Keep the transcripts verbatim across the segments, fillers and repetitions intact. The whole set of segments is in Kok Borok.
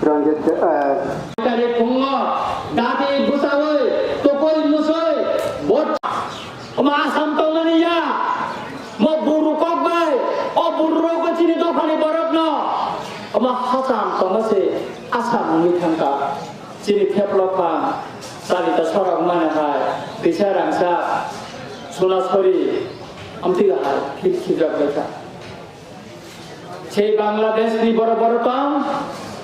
Ranjit, eh, Tari pungo, dati bwsawi, tukui musui, bot-, omo Assam tongmani ya, mo buru kok bai, o buru rok bai chini dophani borok no, omo Assam tongma se Assam wngwi thangkha. Chini theplok pha, Chalita sorok mani hai, tisa rangsa, suna sori, amtwi hai, khip khip jak bai kha. Sei Bangladesh ni borok borok tong,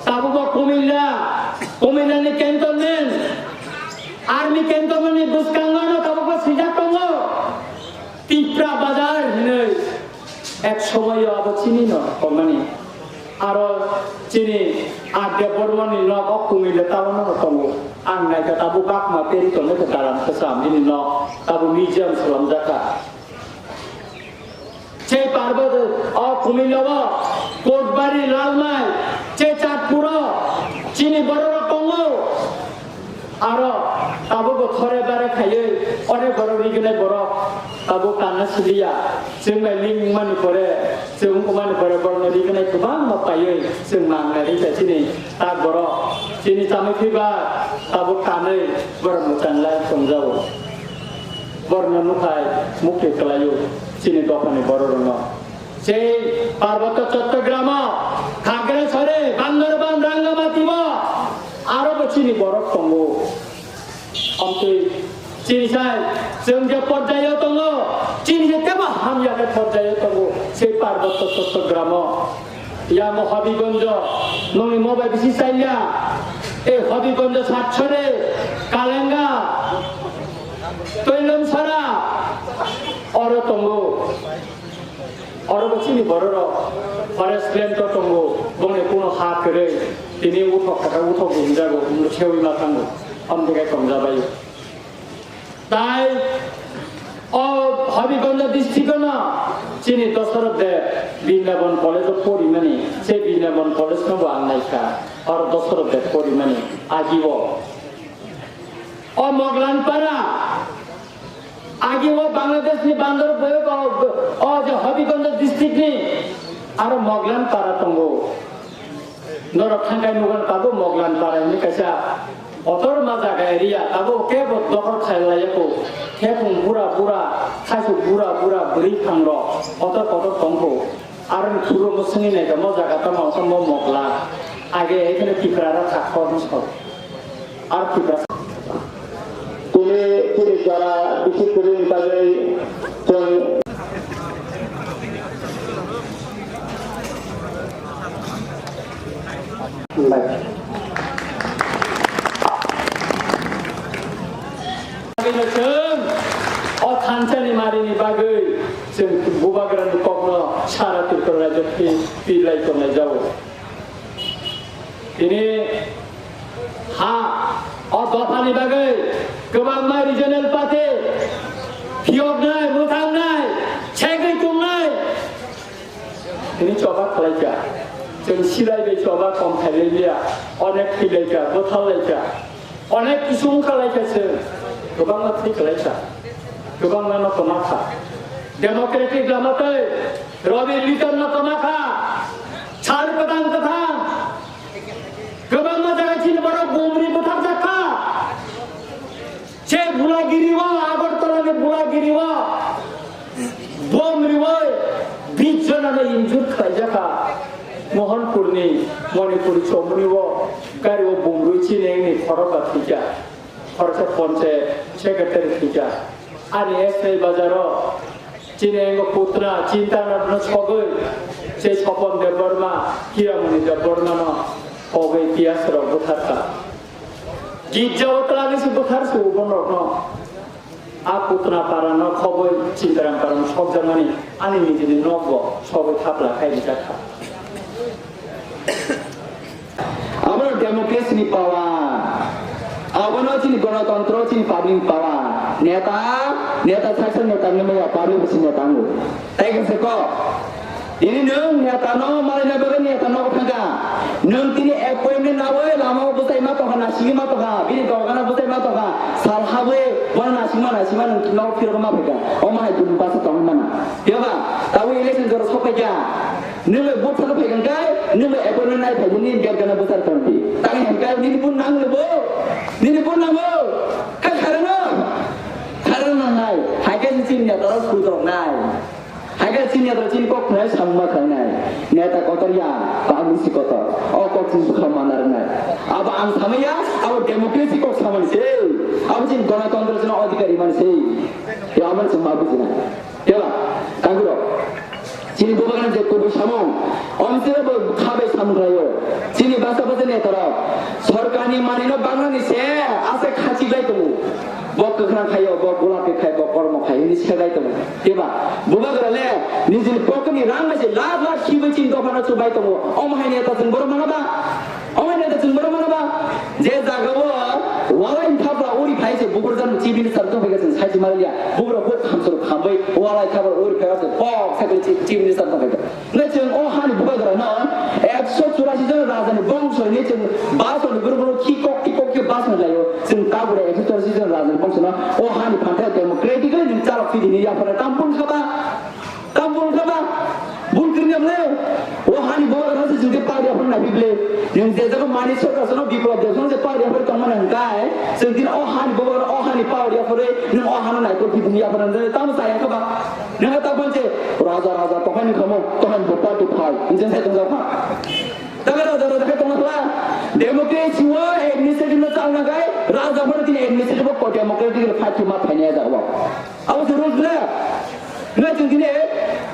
tabuk bo Kumilla, Kumilla ni cantonment, army cantonment ni bwskango no tabuk bo swijak tongo, Tipra Bazar hinwi. Ek somoyo abo chini no tongmani. Aro chini Adya Bormon ni nok o Kumilla town no tongo. Ang naikha tabuk bakma peri tongo khe dalam kwcham bini nok tabuk museum swnamjak kha. Che Parbot o Kumillo o Kotbari, Lalmai, che Chatpuro chini borok rok tongo. Aro tabuk bo thore bare khaiwi onek borok riginai borok tabuk tanna siliya. Chwng bai ling mani pore, chwng wngmani pore borokno riginai kwbangma paiwi chwng mangnai rikha chini tak borok. Chini chamwi phiba tabuk tanwi borok mwchang lai tongjago. Borokno nukhai mukti kwlaio chini dophani bororokno. Sei Parbotto Chottogram o Khagrai sore Bandarban Rangamati bo aro bo chini borok tongo. Amtwi chini sai chwng je porjaio tongo, chini je tebo hamya khe porjaio tongo sei Parbotto Chottogram o. Yamo Habigonjo, nongni mo bai bisi chaiya. E Habigonjo Satchore, Kalenga, Toilomsara, oro tongo. Oro bo chini bororok forest land o tongo, bongni kuno ha kwrwi. Tini uthok kaka uthok bo hwnjago, sewi ma thango. Amtwi khe tongjabai. Tai o Habigonjo district no chini Dosarot Deb Brindaban College o porimani, se Brindaban College no bo ang naikha, oro Dosarot Deb porimani, agi o. O Moglan Para, agi o Bangladesh ni Bandar Boyok o, o je Habigonjo district ni, aro Moglan Para tongo. Norok thangkai nukha tabuk Moglan Para hinwi kaisa kotorma jaga area, tabuk kebo dokhor khailaiya kho. Khepung bura bura, khaisu bura bura bwrwi phangrok kotor kotor tongkho. Aroni phuru omo swngwi naikha, mo jaga tamo wngkha mo Mogla. Age ekheno Tipra rok kha khoroknwi sor. Ar Tipra. Tini tini jora bisi kwrwini bagwi chwng Chwng o thansa ni mari ni bagwi chwng bubagra ni kok no sara Tripura rajyo pi, pi lai tongnai jao. Tini ha o dopha ni bagwi kwbangma regional party phiyoknai, mwthangnai, segwi tongnai. Tini choba khlaikha. Chwng silai bai choba kom khailai liya. Onek thwilaikha, bwthallaikha. Onek kisung khlaikha chwng. Kwbangma thwi khlaikha. Kwbangma no kwma kha. Democratic lama tei Robi Liton no kwma kha. Sal kwthang kwthang. Kwbangma jaga chini borok bumri bwthakjak kha. Che Bulagiri o, Agartala ni Bulagiri o, bom riwi bis jona no injure khlaijak kha. Mohanpur ni Manipuri chomoni o gari o bom rwi chini engni khorokba thwikha. Khoroksa ponche secretary thwikha. Ani S I bazar o chini engo putna Chintan no sogwi se Sopon Debbarma, Kiramani Debbarma no pogwi piyas rok bwtharkha. Girja o twlagwi se bwthar se o bonorokno. A Putna para no khobwi Chintaram para no sokjakmani ani nijini nokbo sogwi thapla khai rijak kha. Abono democracy ni power. Abono chini gonotantro, chini public power. Neta, neta saksa neta wngmaya, public bo chini neta wngo. Tai khe se kok. Tini nwng neta no malaina bagwi neta no thangkha. Nwng tini appointment nawi lama o bwsai ma tongkha, nasigwi ma tongkha, bini dogana bwsai ma tongkha, sal habwi bono nasigma nasigma nwng no phirok ma phaikha. Omo hai bini bwsa tongwi mano. Phiya ba, tabuk election jora sok phaikha. Nini bwsano phai kang kai, nini appointment nai phai nini gate gana bwsar tong di. Tang yang kai nini bun nang le bo. Nini bun nang bo. Ka kharano. Kharano nang nai. Hai kai ni chin ya tara su tong nai. Hai kai chin ya tara chin kok nai samma khang nai. Neta kotor ya, ba musi kotor. O kok chin bukha manar nai. Abo ang samaya, abo democracy kok saman se. Abo chin ganatantro chin adhikari man se. Ya aman samma bujina. Kela, kangkuro. Chini bubagrano je kubui samung, omsiro bo khabai samung khlaio. Chini basa basa netarok, sorkarni manino bangnani se ase khachi bai tongo. Bo kwkhwrang khaio, bo golapi khai, bo kormo khai, hini se bai tongo. Keba, bubagra le, nijini pocket ni rang bai se lakh lakh khibai chini dophano chubai tongo. Omo hai neta chwng borok mano ba? Omo neta chwng borok mano ba? Je jaga o walai thapra uri phai se bukur jan chief minister tong phai se sai se malia. Bukur ko khamsor khambai walai thapra uri phai se pok sakri chief minister tong phai. Ne chwng o hani bubagra no ekso churasi jon raja ni bongso ni chwng baso ni buru buru ki kok ki kok ki baso ni layo. Chwng tabure ekso churasi jon raja ni bongso no o hani phantha democratically ni chalok phidi ni yapara tampun khaba. Tam bul kha ba, bul kring ya ble. O hani bo ra se jingte pa ya phone na bible. Yang je jaga mani sorkar sono biplop de sono je pa ya phone tong mana hingkai. Sing din o hani bo ra o hani pa ya phone. Nung o hano nai ko bidin ya phone de tam sa ya kha ba. Nung ta phone che raja raja to hani khamo to hani bo pa tu phai. Injen sai tong ja pha. Taga raja raja khai tong la. Democracy wa administrative na chal na kai. Raja phone tin administrative ko democratic fight ma phai ne ja ba. Abo se rules ble. Hwnwi chwng tini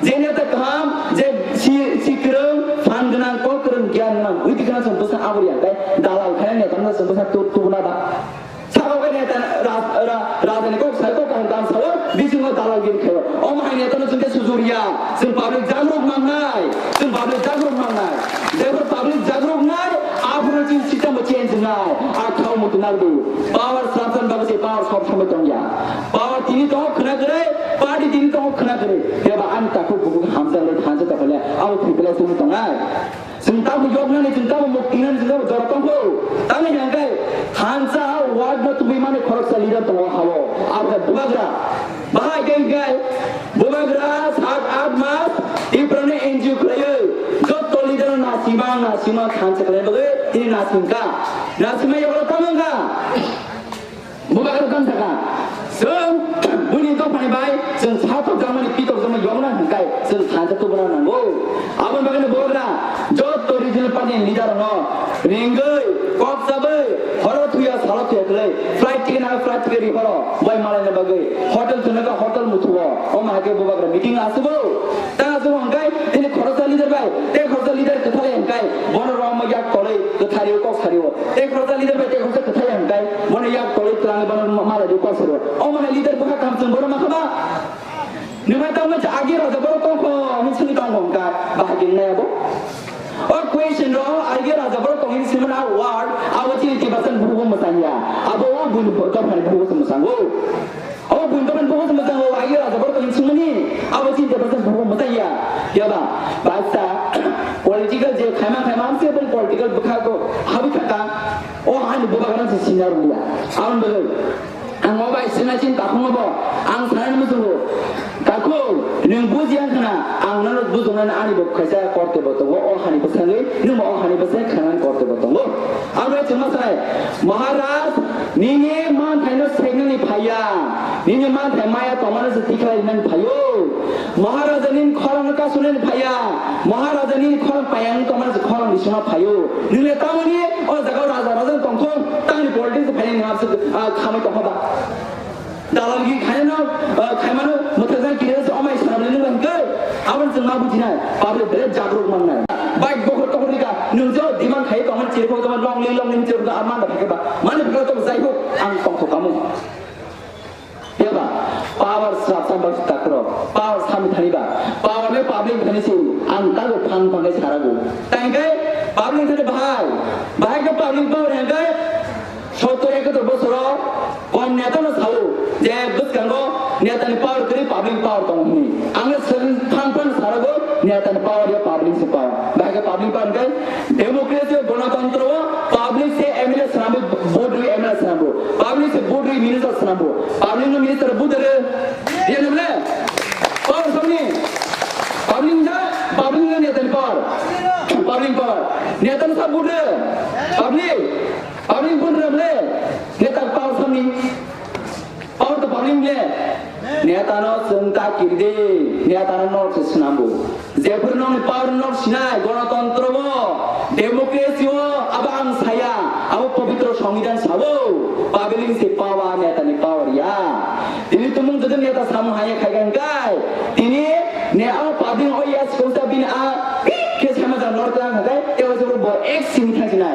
je neta kaham, je si, si kwrwng, phan gwnang, kok kwrwng, giyan gwnang, bwtwi gwnang chwng bwsa abri ya, tei dalal khainai neta no chwng bwsa tu-, tubuna ba. Sabo khe neta ra-, ra-, rajani kok sai kok kaham kaham sao, bisingo dalal giri khaio. Omo hai neta no chwng khe sujuriya, chwng public jagruk mangnai, chwng public jagruk mangnai. Therefore public jagruk nai, aphuru chwng system bo change nai, a khao mutu nagdu. Power srapsan bagwi se power sob somoi tongya. Power tini tongo khwna kwrwi, party tini tongo khwna kwrwi. Keba ani takhuk bukhuk hamjak le thansa tokole, abo thwipele simi tongnai. Chwng tamo yoknani, chwng tamo muktinani, chwng tamo jora tongkho. Tamni hwnkhe thansa ward no tubui mani khoroksa leader tongo hao. Abo khe bubagra. Bahai khe hwnkhe bubagra sat aat mas Tiprani N G O khwlaiwi. Jotto leader no nasima, nasima thansa khlai bagwi tini nasimkha. Nasima yoklo tamo wngkha. Bubagra tang saka. Chwng buini dophani bai chwng satok jakmani pitok jakmani yokna hwnkai chwng thansa tubuna nango. Aboni bagwino bubagra jotto regional party ni leader no ringwi kok sabwi horo thuya salo thuya khlai flight ticket na flight ticket ri horo bai malaina bagwi hotel thunaka hotel muthuo. Omo hake bubagra meeting asubo. Tang asubo hwnkai tini khoroksa leader bai tei khoroksa leader kwthale hwnkai bono romma yak tolwi kwthario kok sario. Tei khoroksa leader bai tei khoroksa kwthai ya hwnkai bono yak tolwi twlangwi bono ma-, malai rw kok sero. Omo hai leader bwkha kaham chwng bono ma kha ba? Nwng hai tamo cha agi raja borok tong kho hwnwi swngwi tong kho hwnka bahai khe wngnai abo. O question ro agi raja borok tong hwnwi swimani a word abo chini Tiprasa ni bukugo mwchang ya. Abo o buini dophani bukugo se mwchango. O buini dophani bukugo se mwchango agi raja borok tong hwnwi swimani abo chini Tiprasa ni bukugo mwchang ya. Phiya ba baisa political je khaima khaima amse bong political bwkha go habwi thaka. O ani bubagrano se senior wngya. Aboni bagwi ang o bai sina chin takhungo bo. Ang sanani muchungo. Takhuk, nwng bujiya khna, ang nono bujoknani ani bo kaisa korte bo tongo. O hani bwsangwi, nwng o hani bwsai khanani korte bo tongo. Aboni chwngma sanai, Maharaj, nini manthaino seknani phaiya. Nini manthai maya tongmani se tikhlai nani phaio. Maharaja nini khorangno kasunani phaiya. Maharaja nini khorang payang tongmani se khorang bisingma phaio. Nini tamoni o jaga raja raja tongthong tangni politics phainai nang abse, ah, khamai tongkha ba. Dalal gi khainano, ah, khaimano mwthajak kiri se omai sanabli nung hwnkhe. Aboni chwng ma bujinai. Public bere jagruk mangnai. Bike bokhor tokhor dika nung jo demand khai tongmani chirkhok tongmani long ling long ling chirkhok amanda phakhe ba. Mani phakhe to jai hok ang tongthok kamung. Eba, power srapsa ba takro, power sami thani ba, power me public thani si, ang tago phang phang ke sarago. Tangkai public thani bahai, bahai ke public power hangkai, sottor ekattor bosoro, kon neta no sao, je bwskango neta ni power kiri public power tong hini. Ang le sering phang phang sarago, neta ni power ya public si power. Bahai ke public power hangkai, democracy o, gonotantro o, public se M L A swnamwi, vote rwi M L A swnambo. Public se vote rwi minister swnambo. Public no minister vote re. Ye ne ble. Power samni. Public da. Public no neta ni power. Public power. Neta no sa vote rw. Public. Public vote rw le. Neta power samni. Power to public le. Neta no chwng ta kirdi. Neta no nok se swnambu. Jephuru nokni power nok sinai, gonotontro o, democracy o, abo ang saya, abo pobitro songbidan sabo, public se power, neta ni power ya. Tini tumung jodi neta samung haya khai kang kai, tini ne o public o ya sikon sa bini a, khe sama jang nor kang kai, te o jodi bo ex sing thang sinai,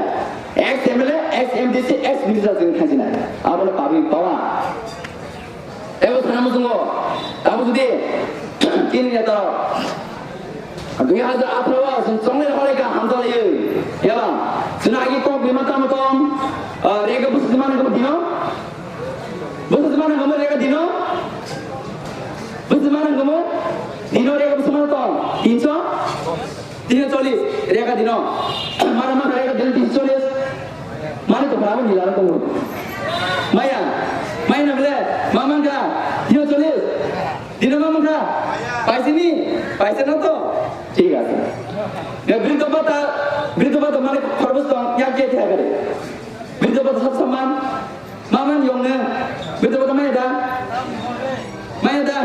ex M L A, ex M D C, ex minister sing thang sinai, abo no public power. Ebo sana muchungo, abo jodi chini netarok dui hajar atharo o chwng chongnai hore ka hamjalaio, eba chwng agi kok bima tamo tong, ah, rega bwswk mano kamo dino, bwswk mano kamo rega dino, bwswk mano kamo dino rega bwswk mano tong, tinso. Tinso chollis, rega dino. Mano mano rega dino tinso chollis. Mani to khabo ni laro tongo. Maya, maya na bole, mamang ka, tinso chollis. Dino mamang ka, paisa ni, paisa na to. Thik ase. Ya bridho bhata, bridho bhata mani khorbo tong, ya ke thya kare. Bridho bhata sab saman. Maman yong ne. Bete bata maya da. Maya da.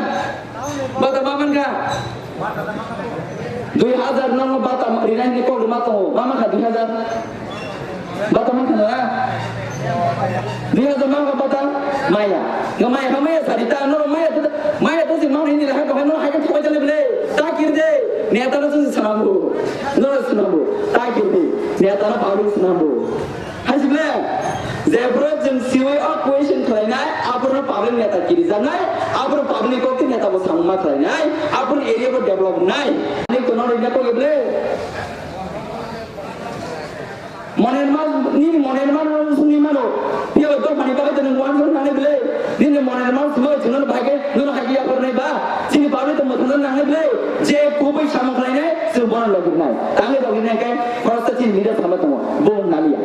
Bata maman ka. Dui hajar nang bata rinai ni kok ma to. Mama ka dui hajar. Bata man ka na. Dui hajar nang bata maya. Nga maya ka maya sari ta no maya tu maya tu si mau ni ha ko no ha ka thoi jale bele. Ta kir de. Ne ta no tu sinabu. No sinabu. Ta kir de. Ne ta no paru sinabu. Hai se ble, jephuru chwng siwi o question khlainai, aphuru public neta kirijaknai, aphuru public o khe neta bo samung ma khlainai, aphuru area bo develop nai. Ani kono rwna kok ble. Moner ma, nini moner ma no sungni mano. Piya to mani bagwi to nung wan sung nani ble. Nini moner ma sung chwng no bai khe, no hai ya kor nai ba. Chini public to mo thang nang ble. Je kubui samung khlainai, chwng bono logirnai. Tangi logirnai khe, khoroksa chini leader sama tongo. Bo naliya.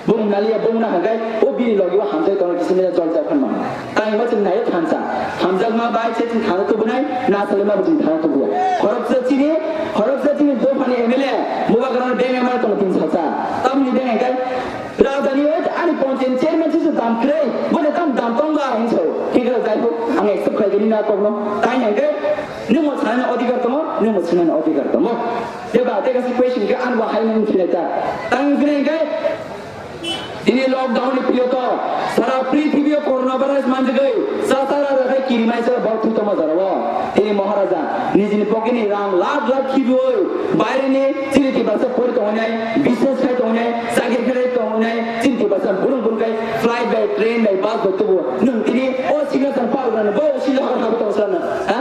Bung naliya, bung na hangkai, o bini logi o hamjak tongna kisa mila jol jao khan mano. Tangma chwng nai thansa. Hamjakma bai se chwng thana tubunai, na salima bo chwng thana tubuya. Khoroksa chini, khoroksa chini dophani M L A, Bubagrano beng M L A tong tin salsa. Tamni beng hangkai, rajani o ani ponchen chairman se dam khlai, bole tam dam tong ba hinso. Hingkhe jai ho, ang accept khlai gani na kokno. Tai hangkai, nwng mo sanani odhikar tongo, nwng mo sanani odhikar tongo. Jeba, teka si question khe ang bo hai nwng sinai ta. Tang sinai hangkai, Tini lockdown ni period o sara prithibi o coronavirus manjagwi cha cha rajak hai kirimaisa bok thwi tongma jora o. Tini Maharaja nijini pocket ni rang lakh lakh khibiwi baire ni chini Tiprasa pori tongnai, business khai tongnai, chakri khai tongnai, chini Tiprasa burung burung khai flight bai, train bai, bus bai tubu. Nwng tini o signature power rano bo sini hakor habu tong sana, ha?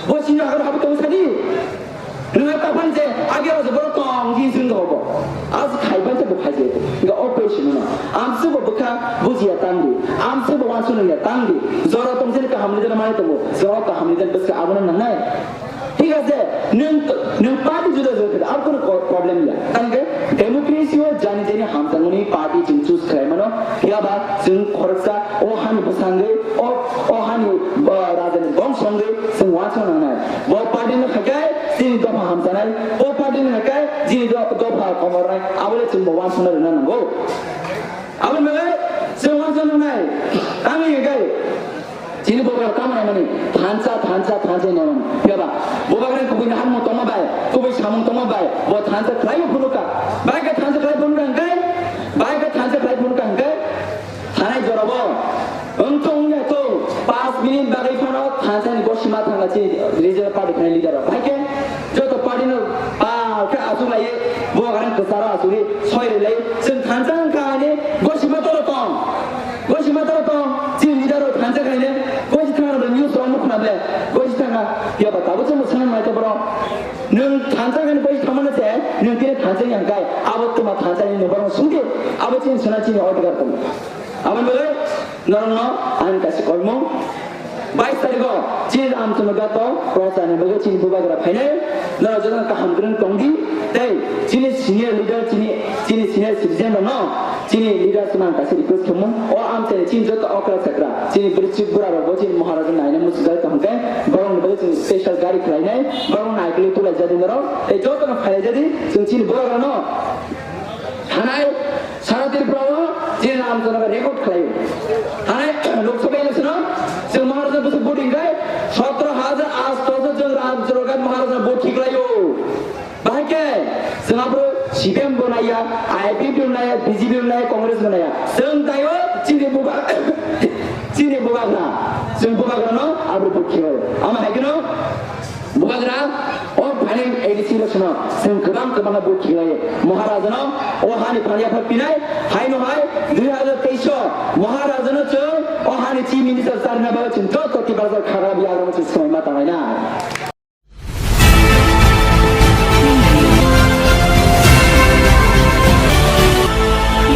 Bo sini hakor habu tong sani? Nwng ta phan je age o je borok tong ji sing do bo. As khai ban je bo khai je. Ga operation no. Am se bo bwkha bujiya tang di. Am se bo wansu ya tang di. Jora tong je kaham ni jana mai tongo. Jora kaham ni jana bwkha abono nangnai. Thik ase, nwng nwng party juda juda ar kono ko-, problem ya. Tang ke democracy o jani jani hamjangmani party chwng choose khlai mano. Phiya ba chwng khoroksa o hani bwsangwi o, o hani, o rajani bongso wngwi chwng wansu nangnai. Bo party no haikai chini dopha hamchanai, bo party no haikai chini do-, dopha komornai, abole chwng bo wansukna rwna nango. Aboni bagwi chwng wansukna nangnai, tamni haikai chini Bubagra tamo naimani, thansa, thansa, thansa naimani. Phiya ba, Bubagra kubui naharmung tongma bai, kubui samung tongma bai, bo thansa khlaiwi phunukha. Bai khe thansa khlai phunukha hwnkhe, bai khe thansa khlai phunukha hwnkhe, Thanai jorabo wngthong wngya thung, panch minute bagwi phano thansa ni gosima thangla chini regional party khanai leader rok. Hai khe joto party no pal khe achuk lai, bo garang kwcharo achugwi soi rwlai. Chwng thansa wngkha hwnwi gosima toro tong, gosima toro tong, chini leader rok thansa khaine gosi thangna news rok nukho na ble, gosi thangna phiya ba tabuk chwng swngna nai to borok. Nwng thansa khaine gosi thangmano se, nwng tini thansa yang kai, abo twma thansa ni nokbar no sungdi, abo chini sona chini order tong. Aboni bagwi norokno ang kaisa koimung, bais tarikh o chini Ramchandra Ghat o prochar ni bagwi chini Bubagra phainai, norok jotono kaham kwrwng tong di, Tei chini senior leader, chini, chini senior citizen rokno, chini leader swnang kaisa request khamu. O amchai chini joto okra chakra, chini bwrwi chwk bura rokbo chini Maharaja naina muchujak tong khe, borok ni bagwi chwng special gari khlainai, borok naikli tulai jadi norok, tei joto no phailai jadi, chwng chini borok rokno thanai sara Tripura o chini Ramchandra record khlaio. Thanai Lok Sabha election o chwng Maharaja bwswk voting khai, sotro hajar asto chwng Ramchandra Maharaja vote khiklaio. Bahai khe chwng abro C P M bo naiya, I P F T bo naiya, B J P bo naiya, Congress bo naiya. Chwng taiyo chini bubagra, chini bubagra, chwng bubagrano abro vote khiyo. Ama hai kheno bubagra o phaning A D C election o chwng kwbang kwbang vote khiyo. Maharajano o hani phani yapha pinai, haino hai dui hajar teis o Maharajano chwng o hani chief minister charina bagwi chwng joto Tiprasa khagra biya aro chwng swmai ma tangai na.